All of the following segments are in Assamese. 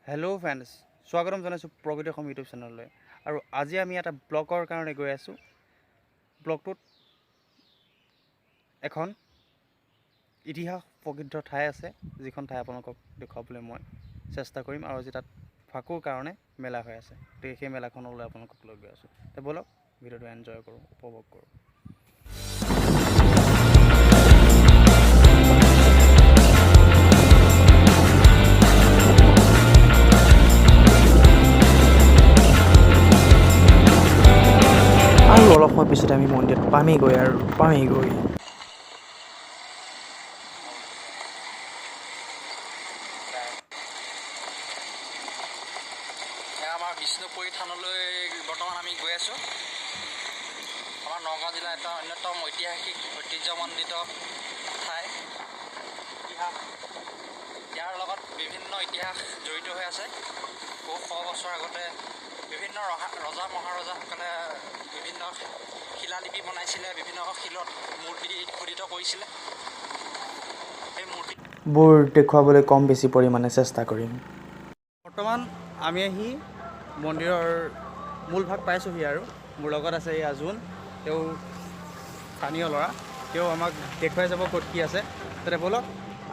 হেল্ল' ফ্ৰেণ্ডছ, স্বাগতম জনাইছোঁ প্ৰগতি অসম ইউটিউব চেনেললৈ। আৰু আজি আমি এটা ব্লগৰ কাৰণে গৈ আছোঁ। ব্লগটোত এখন ইতিহাস প্ৰসিদ্ধ ঠাই আছে, যিখন ঠাই আপোনালোকক দেখুৱাবলৈ মই চেষ্টা কৰিম। আৰু আজি তাত ফাকুৰ কাৰণে মেলা হৈ আছে, গতিকে সেই মেলাখনলৈ আপোনালোকক লৈ গৈ আছোঁ। তে ব'লক, ভিডিঅ'টো এনজয় কৰোঁ, উপভোগ কৰোঁ। আৰু অলপ সময় পিছতে আমি মন্দিৰত পামেইগৈ আৰু পামেইগৈ। এয়া আমাৰ বিষ্ণুপুৰী থানলৈ বৰ্তমান আমি গৈ আছোঁ। আমাৰ নগাঁও জিলাৰ এটা অন্যতম ঐতিহাসিক ঐতিহ্যমণ্ডিত ঠাই। ইতিহাস, ইয়াৰ লগত বিভিন্ন ইতিহাস জড়িত হৈ আছে। বহু শ বছৰ আগতে বিভিন্ন ৰজা মহাৰজাসকলে বিভিন্ন শিলালিপি বনাইছিলে, বিভিন্ন শিলত মূৰ্তি খোদিত কৰিছিলে। সেই মূৰ্তি বোৰ দেখুৱাবলৈ কম বেছি পৰিমাণে চেষ্টা কৰিম। বৰ্তমান আমি আহি মন্দিৰৰ মূল ভাগ পাইছোঁহি আৰু মোৰ লগত আছে এই আজোন, তেওঁ স্থানীয় ল'ৰা, তেওঁ আমাক দেখুৱাই যাব ক'ত কি আছে। তাতে ব'লক,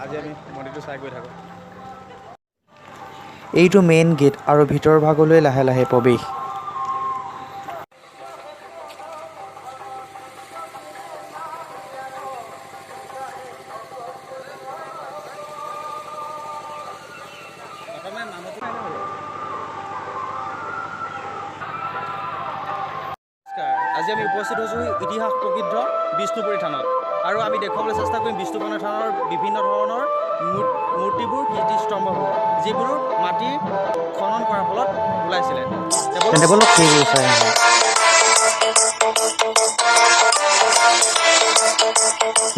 আজি আমি মন্দিৰটো চাই গৈ থাকোঁ। এইটো মেইন গেট আৰু ভিতৰ ভাগলৈ লাহে লাহে প্ৰৱেশ। প্ৰথমে মানুহটো। নমস্কাৰ, আজি আমি উপস্থিত হৈছোঁ ইতিহাস প্ৰসিদ্ধ বিষ্ণুপুৰী থানত আৰু আমি দেখুৱাবলৈ চেষ্টা কৰিম বিষ্ণুপুৰী থানৰ বিভিন্ন ধৰণৰ মূৰ্তিবোৰ, কীৰ্তিস্তম্ভবোৰ, যিবোৰ মাটি খনন কৰাৰ ফলত ওলাইছিলে। তে ব'লক। তেন্তে ব'লক, সেইবোৰ চাই আহোঁ।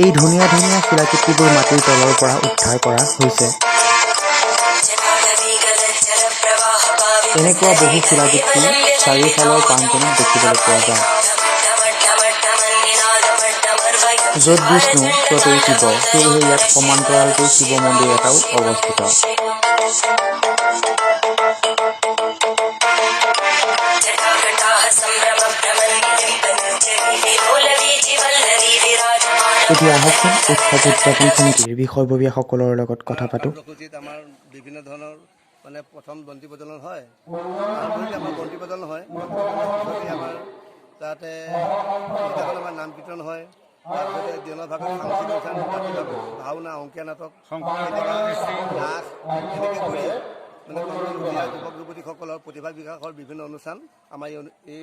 এই ধুনীয়া ধুনীয়া শিলাকৃতিবোৰ মাটিৰ তলৰ পৰা উদ্ধাৰ কৰা হৈছে। এনেকুৱা বহু শিলাকৃতি চাৰিওফালৰ প্ৰাংগণত দেখিবলৈ পোৱা যায়। য'ত বিষ্ণু ত'তেই শিৱ, সেয়েহে ইয়াত সমান্তৰালকৈ শিৱ মন্দিৰ এটাও অৱস্থিত। এতিয়া আহকচোন, উৎসৱ উদযাপন সমিতিৰ বিষয়ববীয়াসকলৰ লগত কথা পাতোঁ। কাৰ্যসূচীত আমাৰ বিভিন্ন ধৰণৰ মানে প্ৰথম বন্তি প্ৰজ্বলন হয়। আৰম্ভণিতে আমাৰ বন্তি প্ৰজ্বলন হয়। পিছতে আমাৰ তাতে পিছদিনাখন আমাৰ নাম কীৰ্তন হয়। তাৰপিছতে দিনৰ ভাগত সাংস্কৃতিক অনুষ্ঠান, ৰাতি ভাগত ভাওনা, অংকীয়া নাটক, কেতিয়াবা নাচ, এনেকৈ কৰি মানে কণ যুৱক যুৱতীসকলৰ প্ৰতিভা বিকাশৰ বিভিন্ন অনুষ্ঠান আমাৰ এই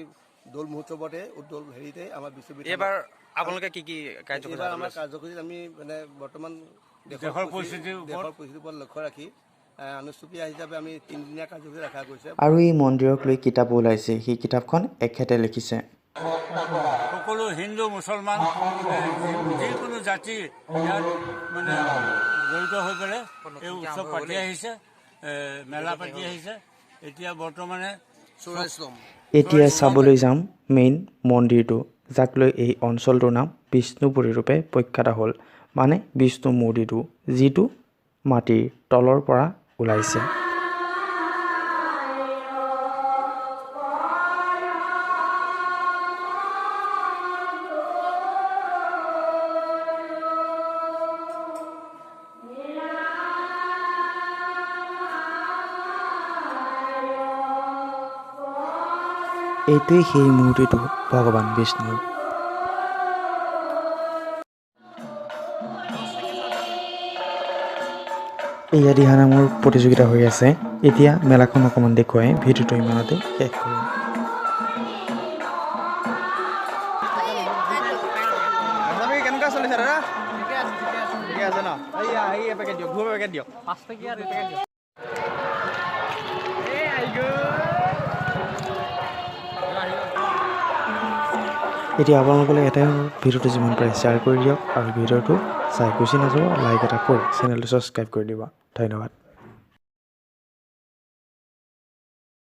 দৌল মহোৎসৱতে, দৌল হেৰিতে আমাৰ বিশ্ববিদ্যালয়। এইবাৰ আপোনালোকে কি কি কাৰ্যসূচী এইবাৰ হাতত আমাৰ লৈছে? কাৰ্যসূচীত আমি মানে বৰ্তমান দেশৰ পৰিস্থিতিৰ ওপৰত- দেশৰ পৰিস্থিতিৰ ওপৰত লক্ষ্য ৰাখি অনুষ্টুপীয়া হিচাপে আমি 3দিনীয়া কাৰ্যসূচী ৰখা গৈছে। আৰু এই মন্দিৰক লৈ কিতাপো ওলাইছে। সেই কিতাপখন এখেতে লিখিছে। সকলো হিন্দু মুছলমান যিকোনো জাতি ইয়াত মানে জড়িত হৈ পেলাই এই উৎসৱ পাতি আহিছে, মেলা পাতি আহিছে। এতিয়া বৰ্তমানে এতিয়া চাবলৈ যাম মেইন মন্দিৰটো, যাক লৈ এই অঞ্চলটোৰ নাম বিষ্ণুপুৰী ৰূপে প্ৰখ্যাত হ'ল, মানে বিষ্ণু মূৰ্তিটো যিটো মাটিৰ তলৰ পৰা ওলাইছে। এইটোৱেই সেই মূৰ্তিটো ভগৱান বিষ্ণুৰ। এয়া দিহানামৰ প্ৰতিযোগিতা হৈ আছে। এতিয়া মেলাখন অকণমান দেখুৱাই ভিডিঅ'টো ইমানতে শেষ কৰিম। ৰসাবি কেনেকুৱা চলিছে দাদা? ঠিকে আছে ন? এইয়া এই এপেকেট দিয়ক, ধূপ এপেকেট দিয়ক, 5 টকীয়া 2 পেকেট দিয়ক। এই আহি গ'ল। এতিয়া আপোনালোকলৈ এটাই অনুৰোধ, ভিডিঅ'টো যিমান পাৰে শ্বেয়াৰ কৰি দিয়ক আৰু ভিডিঅ'টো চাই গুচি নাযাব, লাইক এটা কৰি চেনেলটো ছাবস্ক্ৰাইব কৰি দিব। ধন্যবাদ।